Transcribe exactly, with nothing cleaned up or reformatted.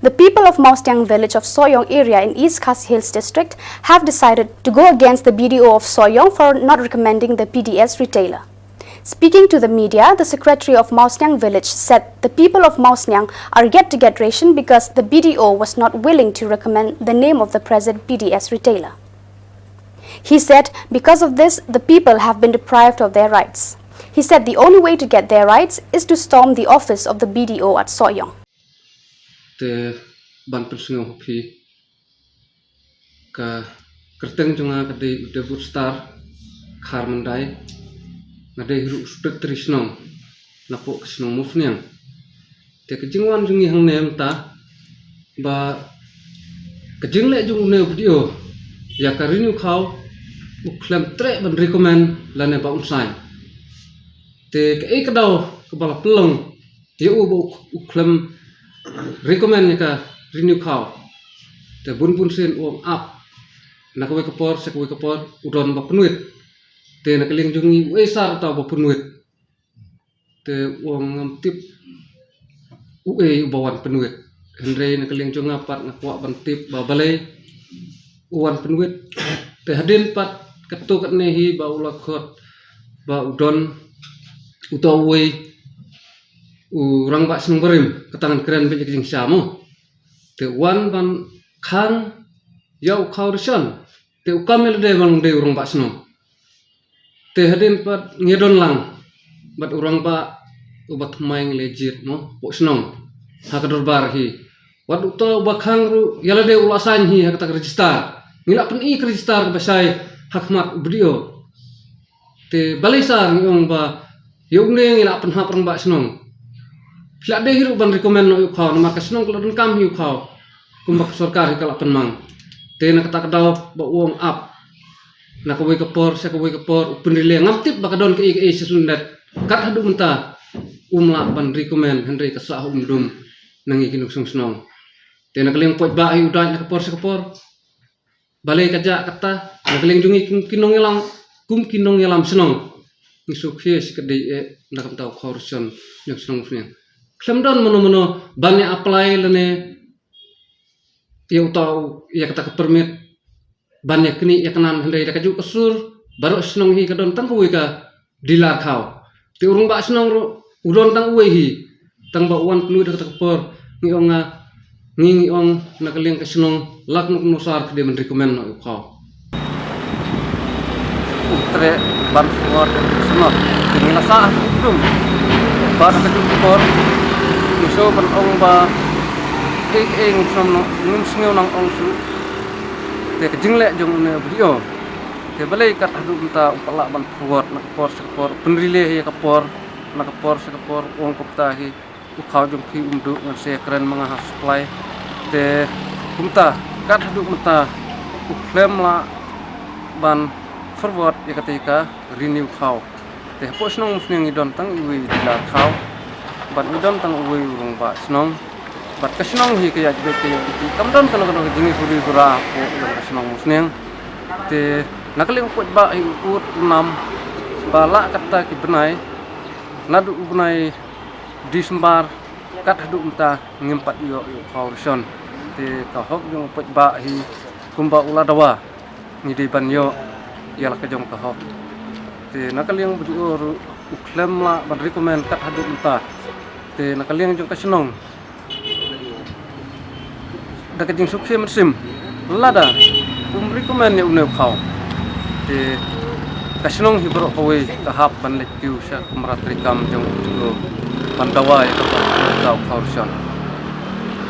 The people of Mawsniang village of Sohiong area in East Khasi Hills district have decided to go against the B D O of Sohiong for not recommending the P D S retailer. Speaking to the media, the secretary of Mawsniang village said the people of Mawsniang are yet to get ration because the B D O was not willing to recommend the name of the present P D S retailer. He said because of this, the people have been deprived of their rights. He said the only way to get their rights is to storm the office of the B D O at Sohiong. Te ban pynsngew ha phi, ka kyrteng jong nga ka dei u Debut Star Kharmandai, nga dei ruh u Secretary shnong napoh ka shnong Mawsniang. Te ka jingwan jong ngi hangne mynta ba ka jingleh jong une u B D O ïa ka Renew Khaw u khlem treh ban recommend lane ba un sign. Te kaei ka daw kaba la pynlong ïa u ba u khlem recommend ïa ka Renew Khaw. Te bun bun sien u ong ap, na kawei ka por sha kawei ka por u don ba pynwit. Te na ka liang jong ngi uei sar uta uba pynwit? Te u ong ngam tip uei uba wan pynwit. Hynrei na ka liang jong nga pat nga kwah ban tip ba balei u wan pynwit. Te hadien pat katto katne hi ba u la khot ba u don uta uwei u rangbah shnong barim, kata ngan kren beit ïa ka jingshisha mo. Te u wan ban khang ïa u Khaw Rishon. Te u kam ïa lade ban long dei u rangbah shnong. Te hadien pat ngi don lang bad u rangbah uba thymmai ngi la jied mo hapoh shnong ha ka dorbar hi. Wat uta uba khang ruh ïa lade u la sign hi ha kata ka register. Ngi la pyni ka register kaba shai ha khmat u B D O. Te balei sar ngi ong ba ïa une ngi la pynhap rangbah shnong? Phi la dei hi ruh ban recommend noh ïa u Khaw namar ka shnong ka la donkam hi ïa u Khaw kumba ka sorkar hi ka la pynmang. Te na kata ka daw ba u ong ap, na kawei ka por sha kawei ka por u pynrila, ngam tip ba ka don kaei kaei sha shnong. Kat haduh mynta um lah ban recommend, hynrei ka sah ha um dum na ngi ki nongshong shnong. Te na ka liang paidbah hi u dait na ka por sha ka por. Balei ka jia kata? Na ka liang jong ngi kum ki nongïalam, kum ki nongïalam shnong, ngi sngewkhia shi katdei eh na ka bynta u Khaw Rishon jong shnong Mawsniang. Khlem don mano mano ban ïa apply lane ïa uta u, ïa kata ka permit ban ïa knieh ïa knan, hynrei da kajuh ka sur baroh shnong hi ka don tang kawei ka dealer khaw. Te u rangbah shnong ruh u don tang uwei hi. Tang ba u wan pynwit ha kata ka por, ngi ong nga, ngi, ngi ong na ka liang ka shnong, la kumno kumno sar ka dei ban recommend noh ïa u Khaw. U treh ban sngewbha shnong, te ngi la sah ha u dum. Bad ha kajuh ka por ngi shu ban ong ba ei ei ngim sngew nang, ngim sngew nang ong shuh. Te ka jingleh jong une u B D O, te balei kat haduh mynta um pat lah ban forward na ka por sha ka por, pynrila ïa ka por na ka por sha ka por, ong kumta hi, u Khaw jong phi um duh, ngan sa kren ma nga ha supply. Te kumta kat haduh mynta u khlem lah ban forward ïa katei ka Renew Khaw. Te hapoh shnong Mawsniang ngi don tang iwei i dealer khaw bad ngi don tang uwei u rangbah shnong. Bad ka shnong hi ka ïaid beit ka ïaid beit, kam don kano kano ka jinghuri hura hapoh ka shnong Mawsniang. Te na ka liang u paidbah hi u ud u nam ba la kata ki bnai, naduh u bnai December kat haduh mynta ngim pat ïoh ïa u Khaw Rishon. Te ka hok jong u paidbah hi kumba u la dawa, ngi dei ban ïoh ïa la ka jong ka hok. Te na ka liang u B D O ruh u khlem lah ban recommend kat haduh mynta. Te na ka liang jong ka shnong, da ka jingsngewkhia mynsiem, lada um recommend ïa une u Khaw, te ka shnong hi baroh kawei ka hap ban leit kiew sha ka kamra treikam jong u B D O ban dawa ïa kaba u Khaw Rishon.